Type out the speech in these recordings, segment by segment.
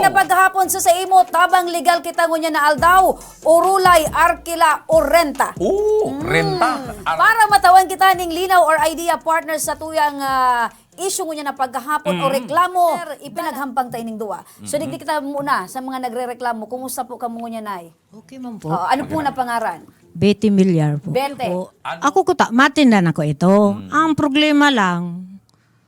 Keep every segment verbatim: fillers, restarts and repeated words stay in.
Paghahapon sa, sa imo, tabang legal kita ngunyan na aldaw, urulay, arkila, o renta. Oo, renta. Ar- Para matawan kita ning linaw or idea, partner, sa tuyang ah, issue ngunyan na paghahapon o reklamo, ipinaghampang ta ining duwa. So, digdi kita muna sa mga nagrereklamo, kumusta po kamo ngunyan, Nay? Okay man po. Oh, ano po na pangaran? Betty Milyar po. Bete. Po. Ako kuta, matinda na ko ito. Ang problema lang,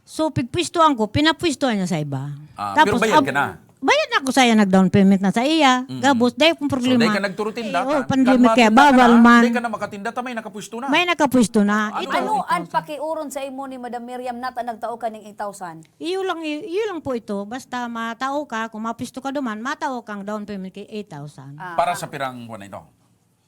so pigpwistuhan ko, pinapwistuhan niya sa iba. Ah, pero bayad ka na? Bayad na ako sa iya, nag-down payment na sa iya. Gabos, dahil kung So, problema. dahil ka nagturutinda, Eh, oh, ka- pandemic nagmatinda kaya, ka bawal na, man. Dahil ka na makatinda, tamay nakapwisto na. May nakapwisto na. Ito, Ano ang pakiuron sa imo ni Madam Miriam na ta nagtao ka ning eight thousand? iyo lang, iyo lang po ito. Basta matao ka, kung mapwisto ka duman, matao kang down payment kay eight thousand. Ah. Para sa pirang buwan na ito?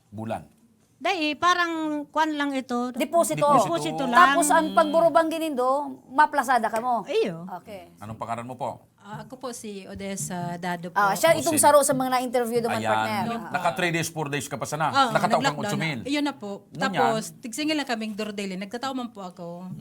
Bulan. Dahil parang kwan lang ito. Deposito. Deposito. Deposito lang. Tapos ang pagburubang ginindo, maplasada ka mo. Iyo. Okay. Anong pangalan mo po? Ah, ako po si Odessa Dado po. Ah, siya itong Bossing. Saro sa mga na-interview duman, Ayan. partner. Naka three days, four days ka pa sana. Ah, Nakataw kang nag-lockdown utsumil. na. Iyon na po. Ngunyan. Tapos, tigsingil lang kaming dordeli. Nagtatao man po ako.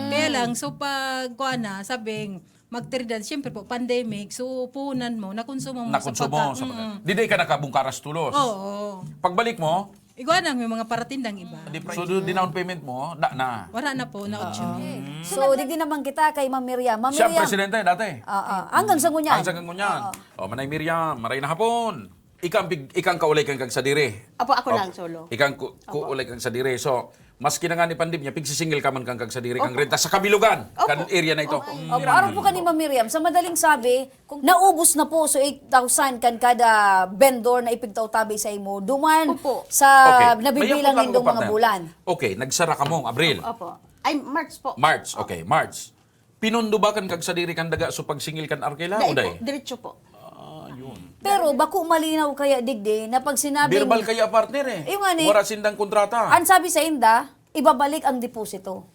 Kaya lang, so pag kuha na, sabing, magtiridad, siyempre po, pandemic, so puhunan mo, nakonsumo mo Nakonsumo sa sa pagka... pagka. Di, di ka nakabungkaras tulos. Oo. Pagbalik mo, Igwa na, may mga paratindang iba. di, so do, down payment mo, da na. Wala na po, na-ocho mil. So, digdi naman kita kay Ma'am Miriam. Ma'am Siya ang Miriam. Presidente dati. Ah, ah. Hanggang sa ngunyan. Hanggang sa ngunyan. O, Manay Miriam, maray na hapon. Ikang, pig- ikang kaulay kang kagsadiri. Apo, ako lang, solo. Ikang ku- kuulay kang sadiri. So, maski na nga ni pandemya, pigsisingil ka man kang kagsadiri, kang renta sa kabilugan, Opo. kan area na ito. Opo, araw po ka ni Ma'am Miriam. Sa madaling sabi, kung naubos na po so eight thousand kan kada vendor na ipigtao-tabi sa imo, duman Opo. sa Okay. nabibilang Mayapot lang nindong ako, mga partner. bulan. Okay, nagsara ka mong Abril. Opo. Ay, March po. March, okay, March. Pinundubakan kag sadiri kan daga so pagsingil kan arkela, Dai uday? Po, diretso po. Ah, yun. Pero bako malinaw kaya digdi na pag sinabing... Verbal kaya, partner eh. Yung nga ni- Wala sindang kontrata. Ang sabi sa inda, ibabalik ang deposito.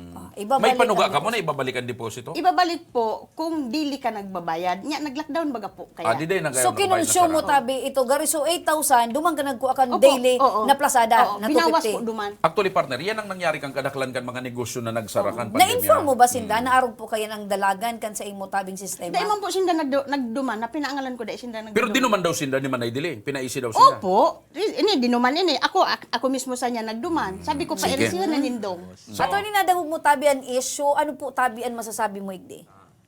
Ah, ibabalik May panuga ang ka mo na ibabalik ang deposito? Ibabalik po kung dili ka nagbabayad. Nya, nag-lockdown baga po. Kaya, Ah, di din. So, kinonsumo tabi ito. Gari, so eight thousand, duman ka nagkuha kan Opo, daily oo. na plasada Oo, na binawas two fifty. Po duman. Actually, partner, yan ang nangyari kang kadaklan kan mga negosyo na nagsara kan pandemya. Na-inform mo ba sinda na arog po kaya nang dalagan kan sa imo tabing sistema? Dahil man po sinda nagdu- nagduman, na pinangalan ko dahil sinda nagduman. Pero dinuman daw sinda ni Manay Dili. Pinaisi daw sinda. Opo. Ini, dinuman ini. Ako, ak- ako mismo sa niya nagduman. Sabi ko, Sige. pairisihan na nindong. So, Attorney, nadangog mo tabi an issue. Ano po tabi an masasabi mo, Igdi?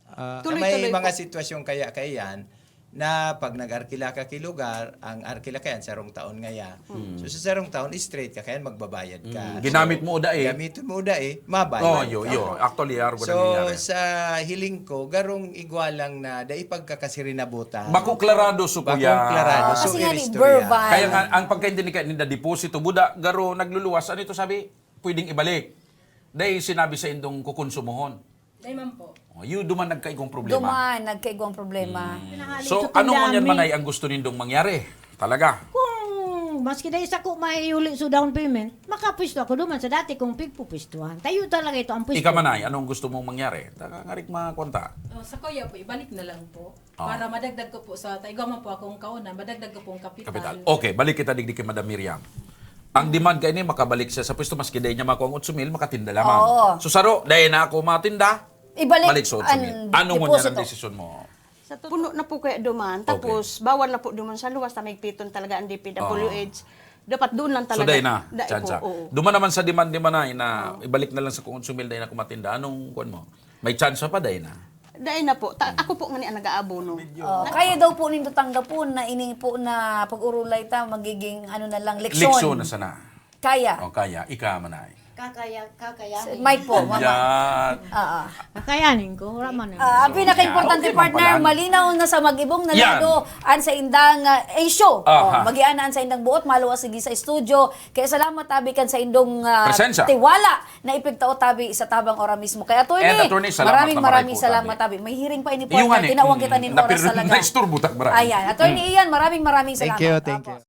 Ah, Tuloy-tuloy may mga po. Sitwasyon kaya kaiyan na pag nag-arkila ka ki lugar, ang arkila kaiyan sarong taon ngaya. So sa sarong taon, straight ka kaya magbabayad ka. Mm, ginamit mo uda eh. Gamitin mo uda eh, mabayad Oh, yo, ka. yo. Actually, yaro So ganun nangyari. Sa hiling ko, garong igwa lang na dai pagkakasirinabutan. Bako klarado so Bakong kuya. klarado. So, Kasi nga ni iristorya. verbal. Kaya nga, ang pagkaintindihan ninda deposito, buda, garo nagluluwas, ano ito sabi? Pwedeng ibalik. Dahil sinabi sa indong kukonsumohon. Dai man po. Oh, yun, duman nagkaigong problema. Duman, nagkaigwang problema. So, ano ngunyan manay ang gusto nindong mangyari? Talaga? Kung maski dahil sa ko maiuli sa down payment, makapwisto ako duman sa dati kong pigpupwistuhan. Tayo talaga ito ang pwisto. Ika manay, anong gusto mong mangyari? Taka nga rik makwanta. Oh, sa kuya po, ibalik na lang po. Ah. Para madagdag ko po sa, taigwa man po akong kauna, madagdag ko pong kapital. Kapital. Okay, balik kita digdi kay Madam Miriam. Ang demand ka ini, makabalik siya sa pwesto, maski dahil niya makuha ang otso mil, makatinda lamang. Oo. So, saro, dahil na ako matinda, Ibalik balik sa otso mil. ang Ano ngunyan ang deposito. desisyon mo? Sa puno na po kaya duman, Okay. Tapos bawal na po duman sa luwas na may piton talaga ang D P W H. Dapat doon lang So, talaga. dahil na, Dai tsansa. Po, oo. Duman naman sa demand-demand na, na ibalik na lang sa kung otso mil, dahil na kumatinda. Anong kuwan mo? May tsansa pa, dahil na. Dai na po. Ta- ako po nga ni ang nag-aabono. Oh, kaya daw po nindo tanggapon na ini po na pag-urulay ta, magiging ano na lang, leksyon. Leksyon na sana. Kaya. O kaya, ika manay. Kakaya, kakaya. Mike po, mama. Yan. Ah, ah. Kakayanin ko, wala man. Ah, ang pinaka-importante, Okay, partner, mapalan. malinaw na sa mag-ibong na Yan. lado, ang sa indang ah, issue. Aha. Oh, magiana ang sa indang buot, maluwas sige sa studio. Kaya salamat tabi kan sa indong ah, Presensya. Tiwala na ipigtao tabi sa tabang ora mismo. Kaya attorney, And attorney, salamat maraming na maray maraming po, salamat tabi. Tabi. May hearing pa ini Yung partner, nga ni, tinawag kita mm, nin oras napir- talaga. naisturbo ta, maray. Ayan, attorney Ian, maraming maraming Thank salamat. You, thank you. Opo.